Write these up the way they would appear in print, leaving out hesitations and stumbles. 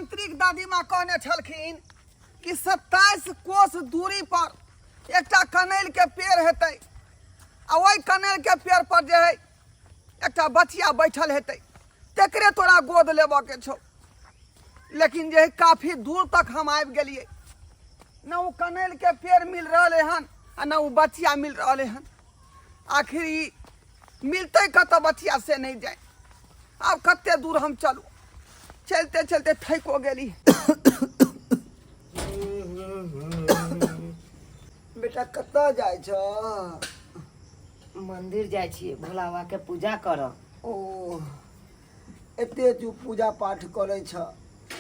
तांत्रिक दादी माँ कहने छलखिन कि 27 कोस दूरी पर एकटा कनैल के पेड़ हेतै आ ओहि कनैल के पेड़ पर जे है एकटा बचिया बैठल हेतै, तकरे तोरा गोद लेबऽ के छौ। लेकिन जे है काफी दूर तक हम आबि गेलियै, न ओ कनैल के पेड़ मिल रहलै हन आ न ओ बचिया मिल रहलै हन। आखिर ई मिलतै कतऽ बचिया से नहि जाय। आब कते दूर हम चलू, चलते चलते थको गेली। बेटा कतऽ जाइ छ? मंदिर जाइ छियै भोला बाबा के पूजा करऽ। ओ एते तू पूजा पाठ करै छ,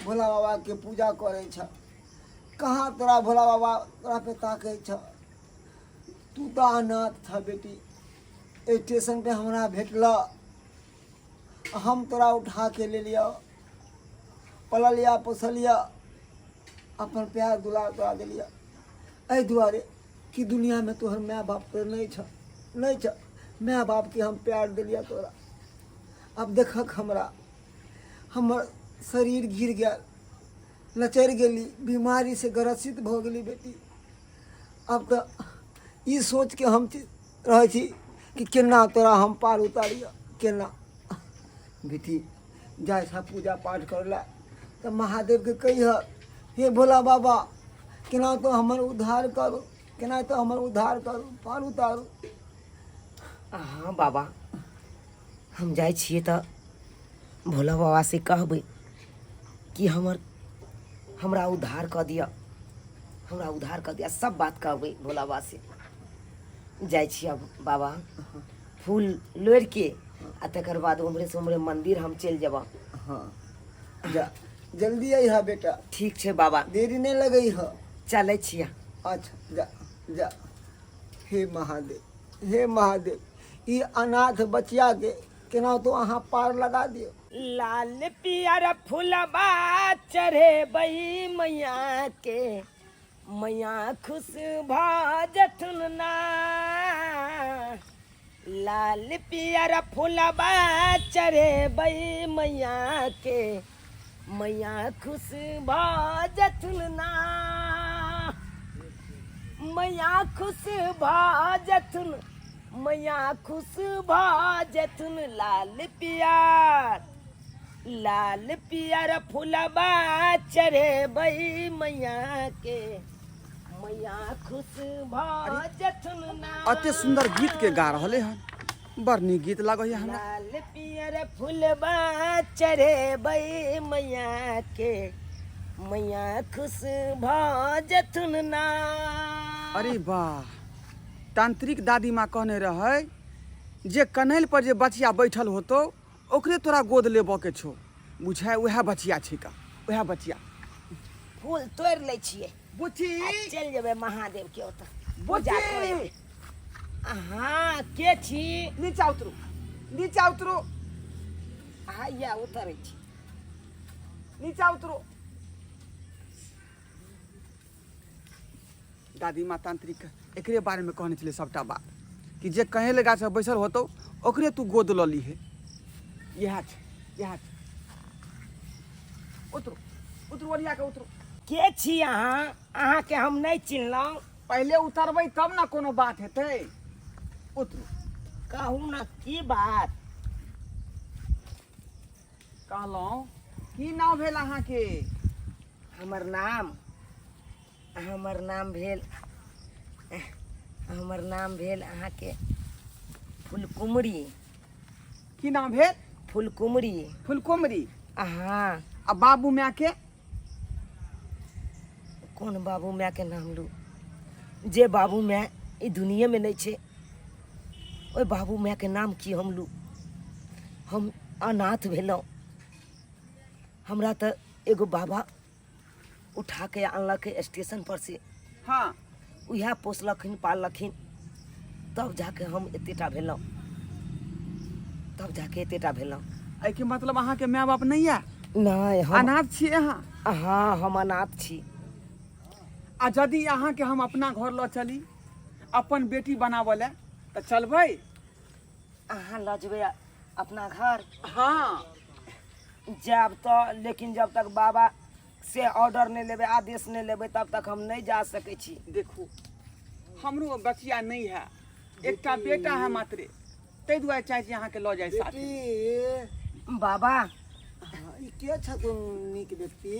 भोला बाबा के पूजा करै छ, कहाँ तोरा भोला बाबा तोरा पे ताकै छ? तू तऽ अनाथ छ बेटी, स्टेशन पे हमरा भेटल, हम तोरा उठा के ले लिअ, पललिया पोसलिया, अपन प्यार दुलार तोरा देलिया, एहि दुआरे कि दुनियामे तोहर माय बाप तो नहि छ, नहि छ। माय बापके हम प्यार देलिया तोरा। आब देखक हमरा, हमर शरीर गिर गेल, लचरि गेली, बीमारीसँ ग्रसित भऽ गेली बेटी। आब तऽ ई सोचके हम रहै छी कि केना तोरा हम पार उतारियऽ केना। बेटी जाइ छह पूजा पाठ करै लए तऽ महादेवके कहिह, हे भोला बाबा केना तो हमर उद्धार करू, केना तो हमर उद्धार करू, पार उतारू। हाँ बाबा, हम जाइ छियै तऽ भोला बाबा से कहबै कि हमरा उद्धार कऽ दिअ, हमरा उद्धार कऽ दिअ, सब बात कहबै भोला बाबा से। जाइ छी अब बाबा फूल लोढ़िके आ तकर बाद उम्हरे से उम्हरे मंदिर हम चलि जेबऽ। हाँ जा, जल्दी अइह बेटा। ठीक छै बाबा। देरी नहि लगै ह। चलै छियै। अच्छा जा जा। हे महादेव, हे महादेव, ई अनाथ बचिया के केना तो अहाँ पार लगा दियौ। लाल पियर फुलबा चढ़ेबै मैया के, मैया खुश भऽ जेथुन ना। लाल पियर फुलबा चढ़ेबै मैया के, मैया खुश भऽ जेथुन ना। मैया खुश भऽ जेथुन, मैया खुश भऽ जेथुन। लाल पियर, लाल पियर फुलबा चढ़ेबै मैया के, मैया खुश भऽ जेथुन ना। अते सुंदर गीत के गा रहले हन, बड़ नीक गीत लागैया हमरा। लाल पियर फुलबा चढ़ेबै मैया के, मैया खुश भऽ जेथुन ना। अरे वाह, तांत्रिक दादी माँ कहने रहै जे कनैल पर जे बचिया बैठल होतो ओकरे तोरा गोद लेबऽ के छौ। बुझाय उएह बचिया छिका, उएह बचिया। फूल तोड़ि लै छियै बुच्ची, आ चलि जेबै महादेव के ओतऽ बुच्ची। पूजा करै। अहाँ के छी? नीचा उतरू, नीचा उतरू। हैया उतरै छी। नीचा उतरू। दादी माँ तांत्रिक एकरे बारे में कहने छलै सबटा बात कि जे कहे लगा गाछ बैसल होतौ ओकरे तू गोद लऽ लीहे। इएह छै, इएह छै। उतरू, उतरू, ओरिया के उतरू। के छी अहाँ? अहाँके हम नहि चिन्हलहुँ। पहिले उतरबै तब ने कोनो बात हेतै। उतरू। कहू ने की बात? कहलहुँ की नाम भेल अहाँके? हमर नाम, हमर नाम भेल, हमर नाम भेल अहाँके फुलकुमरी। की नाम भेल? फुलकुमरी। फुलकुमरी। हाँ। आ बाबू माय के? कोन बाबू माय के नाम लू? जे बाबू माय ई दुनिया में नहीं छे ओहि बाबू माय के नाम की हम लू? हम अनाथ भेलहुँ। हमरा तऽ एगो बाबा उठा के आनलक स्टेशन पर से। हाँ। उएह पोसलखिन पाललखिन, तब जाके हम एतेटा भेलहुँ, तब जाके एतेटा भेलहुँ। एहिके मतलब अहाँके माय बाप नहि यऽ? नहि, हम अनाथ छी अहाँ? हाँ, हम अनाथ छी। आ यदि अहाँके हम अपना घर लऽ चली अपन बेटी बनाबऽ लए तऽ चलबै? अहाँ लऽ जेबै अपना घर? हाँ। जायब तऽ, लेकिन जब तक बाबा से ऑर्डर नहि लेबै, आदेश नहि लेबै, तब तक हम नहि जा सकै छी। देखू, हमरो बचिया नहि है, एकटा बेटा है मात्रे, ताहि दुआरे चाहै छी अहाँके लऽ जाइ साथ। बेटी बाबा। हाँ, ई के छथुन नीक व्यक्ति?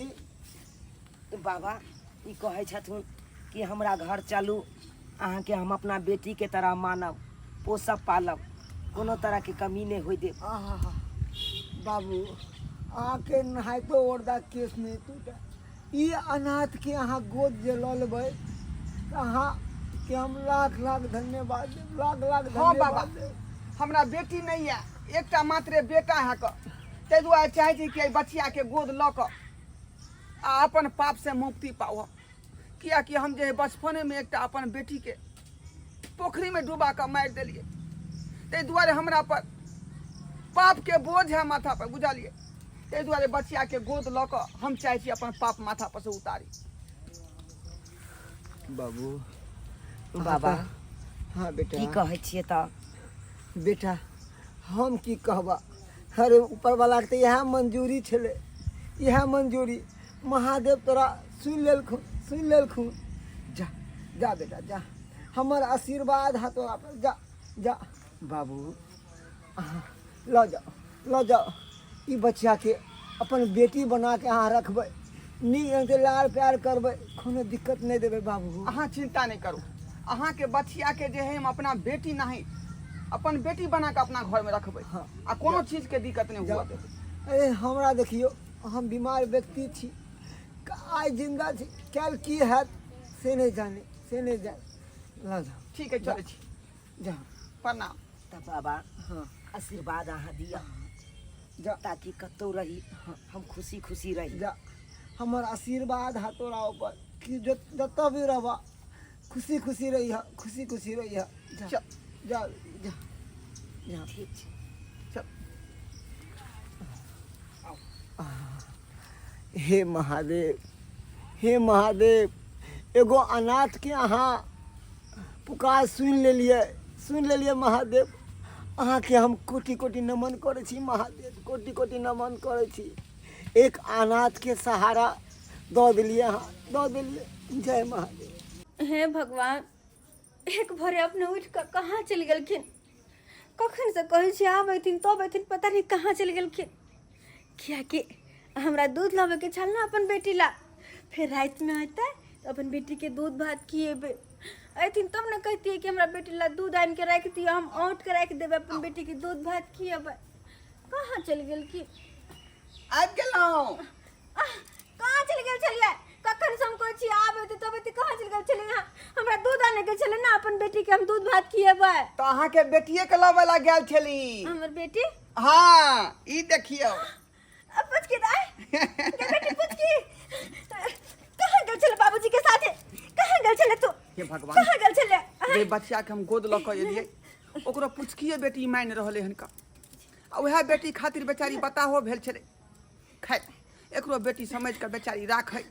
बाबा, ई कहै छथुन कि हमरा घर चलू, अहाँके हम अपना बेटीके तरह मानब, पोसब पालब, कोनो तरहके कमी नहि होइ देब। आहा, बाबू, अहाँके नहाइतो ओरदा केस नहि टूटे। ई अनाथके अहाँ गोद जे लऽ लेबै तऽ अहाँके हम लाख लाख धन्यवाद देब, लाख लाख हँ बाबा, धन्यवाद देब। हमरा बेटी नहि यऽ, एकटा मात्रे बेटा है कऽ, ताहि दुआरे चाहै छी कि एहि बचियाके गोद लऽ कऽ आ अपन पापसँ मुक्ति पाउ हम, कियाकि हम जे बचपनेमे एकटा अपन बेटीके पोखरिमे डुबा कऽ मारि देलियै, ताहि दुआरे हमरा पर पापके बोझ है माथा पर, बुझलियै? ताहि दुआरे बचियाके गोद लऽ कऽ हम चाहै छी अपन पाप माथा पर से उतारी। बाबू। बाबा। हाँ बेटा। की कहै छियै तऽ? बेटा, हम की कहबा, अरे ऊपर वाला के तऽ इएह मंजूरी छलै, इएह मंजूरी। महादेव तोरा सुनि लेलखुन, सुनि लेलखुन। जा जा बेटा जा, हमर आशीर्वाद है तोरा पर, जा जा। बाबू, अहाँ लऽ जाओ, लऽ जाओ ई बच्चाके, अपन बेटी बना के अहाँ रखबै, नीक ढङ्गसँ लाड़ प्यार करबै, कोनो दिक्कत नहि देबै बाबू। अहाँ चिंता नहि करू, अहाँके बचियाके जे है हम अपना बेटी नहीं, अपन बेटी बना के अपना घरमे रखबै। हाँ। आ कोनो चीजके दिक्कत नहि हुअ देबै। अरे हमरा देखियौ, हम बीमार व्यक्ति छी, आइ जिंदा छी, काल्हि की हैत से नहि जाने, से नहि जाने। लऽ जाओ। ठीक है, चलै छी। जा। प्रणाम। तऽ बाबा, हाँ, आशीर्वाद अहाँ दिअ। जा। ताकि कतहु रही हम खुशी खुशी रही। जा, हमर आशीर्वाद है तोरा ऊपर कि जतऽ भी रहबा खुशी खुशी रही, खुशी खुशी रही। जा। चल। जा जा जा। ठीक छै। चल। हे महादेव, हे महादेव, एगो अनाथ के अहाँ पुकार सुनि लेलियै, सुनि लेलियै महादेव। अहाँके हम कोटि कोटि नमन करै छी महादेव, कोटि कोटि नमन करै छी। एक अनाथके सहारा दऽ देलियै अहाँ, दऽ देलियै। जय महादेव। हे भगवान, एक भोरे अपने उठि कऽ कहाँ चलि गेलखिन? कखनसँ कहै छियै आब अयथिन तब अयथिन, पता नहि कहाँ चलि गेलखिन। किएकि हमरा दूध लाबैके छल ने अपन बेटी ला, फेर रातिमे अयतै तऽ अपन बेटीके दूध भात खिएबै। अयथिन तब ने कहितियै कि हमरा बेटी ला दूध आनिके राखि दिअ, हम औंटके राखि देबै, अपन बेटीके दूध भात खिएबै। कहाँ चलि गेलखिन? आबि गेलहुँ। आह, कहाँ चलि गेल छलियै? कखन से हम कहै छी आब एतै तब एतै, कहाँ चलि गेल छलियै अहाँ? हमरा दूध आनै के छलै ने, अपन बेटी के हम दूध भात खिएबै। तऽ अहाँके बेटिए के लबै ला गेल छली। हमर बेटी? हाँ, ई देखियौ। अब पुचकी दाई, गे बेटी पुचकी, कहाँ गेल छलै बाबूजी के साथे? कहाँ गेल छलै तू? हे भगवान, कहाँ गेल छलै? जे बच्चा के हम गोद लऽ कऽ एलियै ओकरो पुचकिए बेटी मानि रहलै हनका, आ उएह बेटी खातिर बेचारी बताहो भेल छलै। खैर, एकरो बेटी समझि कऽ बेचारी राखै,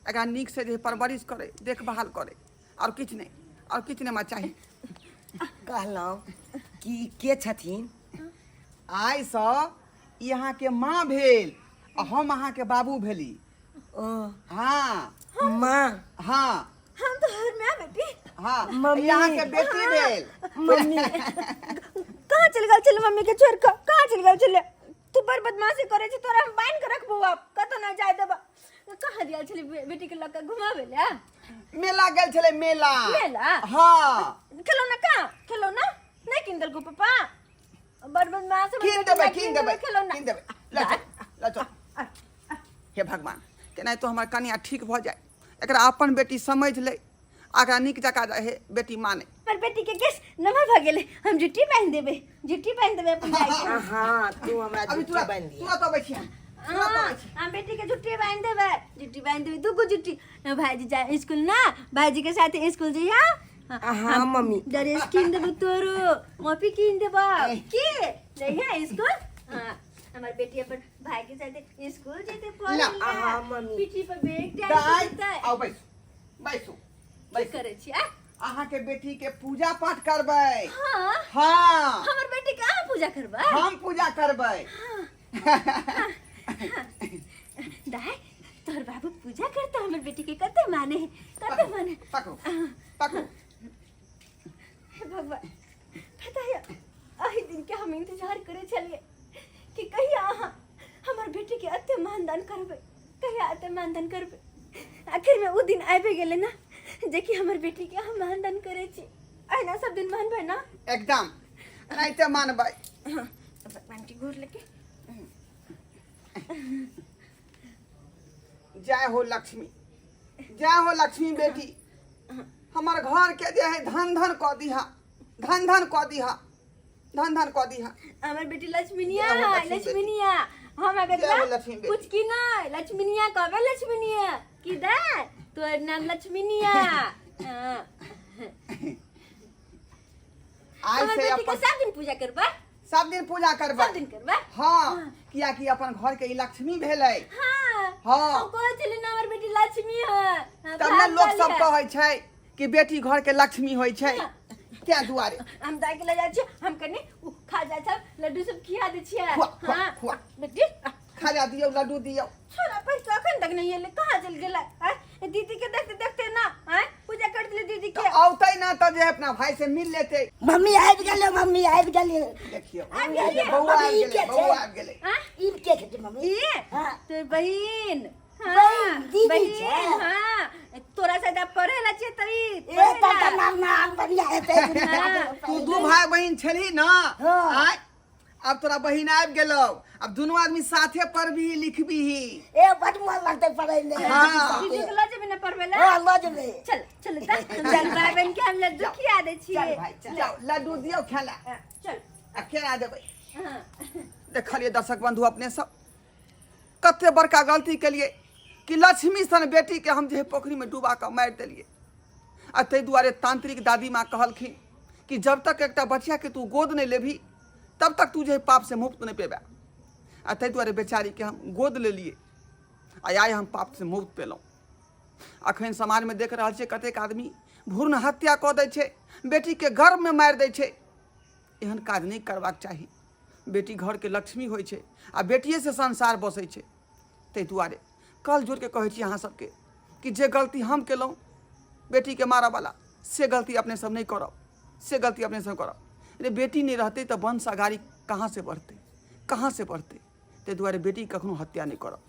एकरा नीकसँ जे परवरिश करै, देखभाल करै, आओर किछु नहि, आओर किछु नहि हमरा चाही। कहलहुँ कि ई के छथिन? आइसँ ई अहाँके माँ भेल आ हम अहाँके बाबू भेली। ओ। हाँ। माँ? हाँ। हम तो हर माँ बेटी। हाँ। मम्मी। ई अहाँके बेटी भेल। मम्मी। कहाँ चल गेल छलै मम्मी के छोड़ कऽ? कहाँ चल गेल छलै? तू बड़ बदमाशी करे छी, तोरा हम बान्हि के रखबो, आब कतौ ना जाय देबा। कहाँ गेल छलै बेटी के लऽ कऽ घुमाबै लए? मेला गेल छलै, मेला। मेला? हाँ। खेलौना कहाँ? खेलौना नहीं किन देलको पापा? बड़ बदमाश हमर कीन बेटी देबै, ला, कीन देबै, खेलौना। कीन देबै। लऽ चल, लऽ चल। हे भगवान, केनाहितो हमर कनिया ठीक भऽ जाय, एकरा अपन बेटी समझि लै आ एकरा नीक जकाँ रहे बेटी माने। पर बेटी के केस नमहर भऽ गेलै, हम जुट्टी बान्हि देबै, जुट्टी बान्हि देबै अपन भाई के। हाँ, तू हमरा अभी जुट्टी तुरंत बान्हि दिअ। तुरंत अबै छी हम, तुरंत हाँ, अबै छी। हम बेटी के जुट्टी बान्हि देबै, जुट्टी बान्हि देबै, दूगो जुट्टी। भाईजी जाय स्कूल ना, भाईजी के साथ स्कूल जइहा। हाँ मम्मी। ड्रेस किन देबो तोरो, कॉपी किन देबो की जइहा स्कूल। हाँ, हमर बेटी अपन भाई के साथ स्कूल जेते पढ़े ला, ला। हाँ, मम्मी। पीठी पर बैग दाइ, टांग जेतै। आउ बैसू, बैसू, की बैसू। करै छी आ? अहाँके बेटी के पूजा पाठ करबै। हाँ। हाँ। हमर बेटी के अहाँ पूजा करबै? हम पूजा करबै। दाइ, तोहर भाई बाबू पूजा करता हमर बेटी के कते माने है कते माने पकड़ू पकड़ू। हे भगवान, पता है एहि दिन के हम इंतजार करे छलिए कि कहिया अहाँ हमर बेटी के एते मानदान करबै, कहिया एते मानदान करबै। आखिर में उ दिन आबि गेलै ना जे कि हमर बेटी के हम मानदान करै छी। अहिना सब दिन मानबै ना? एकदम एनाहिते मानबै। हाँ, भगवान के गोर लगे। जय हो लक्ष्मी, जय हो लक्ष्मी बेटी, हमर घर के जे है धन धन कऽ दिहा, धन धन कऽ दिहा, धन धन कऽ दिहा। हमर बेटी लक्ष्मीनिया जय हो है, लक्ष्मी बेटी। लक्ष्मीनिया। हम अब जय हो एकरा लक्ष्मी बेटी। कुछ की नहीं, लक्ष्मीनिया कहबे लक्ष्मीनिया की दे तोर नाम लक्ष्मीनिया। हाँ। आइ हमर से बेटी के अपन सब दिन पूजा करबा, सब दिन पूजा करबा, सब दिन करबा। हाँ, कियाकि अपन घर के ई लक्ष्मी भेलै। हाँ। हाँ। हम कहै छली ना हमर बेटी लक्ष्मी है। हाँ, तब ने लोक भाग सब वाली है। कहै छै कि बेटी घर के लक्ष्मी होइ छै, क्या दुआरे। हम दाइ के लऽ जाइ छियै, हम कनि उ खाजा सब लड्डू सब खिया दै छियै। खुआ, खुआ, हाँ। खुआ। बेटी, आ, खाजा दियौ, लड्डू दियौ। छोरा पैसा अखन तक नहीं एलै, कहाँ चलि गेलै? आँय, दीदी के देखते देखते ना, आँय, पूजा कर देले दीदी के। तऽ औतै ना तऽ जे अपना भाई से मिल लेतै। मम्मी आबि गेलै, मम्मी आबि गेलै। देखियौ, आबि गेलियै? बौआ आबि मम्मी, ई गेलै, के छै? बौआ आबि गेलै। आँय? ई के छै मम्मी? ई? हाँ। तोर बहिन। हाँ, बहिन, दीदी बहिन, छै। हाँ। तोरा से जब पढ़े ला छियै तऽ ई ए पढ़े तब ला। तऽ नाम नाम बढ़िया हेतै। हाँ। तू दू भाई बहिन छलही ना? हाँ। आँय, अब तोरा बहिन आबि गेलौ, अब दुनू आदमी साथे पढ़बही लिखबही। ए बड मोन लगतै पढ़ै मे। हाँ। जीजू के लऽ जेबै ने पढ़बै ला? हाँ, लऽ जेबै। चल चल तऽ हम चल भाई बहिन के हम लड्डू खिया दै छियै। चल भाई चल, जाओ लड्डू दियौ खेला। हाँ, चल आ केना देबै। हाँ। देखलियै दर्शक बंधु अपने सब कते बड़का गलती केलियै कि लक्ष्मी सन बेटी के हम जे है पोखरि में डुबा कऽ मारि देलियै। आ ताहि दुआरे तांत्रिक दादी माँ कहलखिन कि जब तक एकटा बचिया के तू गोद नहीं लेबही तब तक तू जे है पाप से मुक्त नहीं पेबे। आ ताहि दुआरे बेचारी के हम गोद लेलियै आ आइ हम पाप से मुक्त पेलहुँ। अखन समाज में देख रहल छियै कतेक आदमी भ्रूण हत्या कऽ दै छै, बेटी के गर्भ में मारि दै छै। एहन काज नहि करबाक चाही। बेटी घर के लक्ष्मी होइ छै आ बेटिए से संसार बसै छै। ताहि दुआरे कल जोड़ि कऽ कहै छी अहाँ सबके कि जे गलती हम केलहुँ बेटीके मारऽवला, से गलती अपने सब नहि करब, से गलती अपने सब करब। रे बेटी नहि रहतै तऽ वंश अगाड़ी कहाँ से बढ़तै, कहाँ से बढ़तै। ताहि दुआरे बेटी कखनो हत्या नहि करब।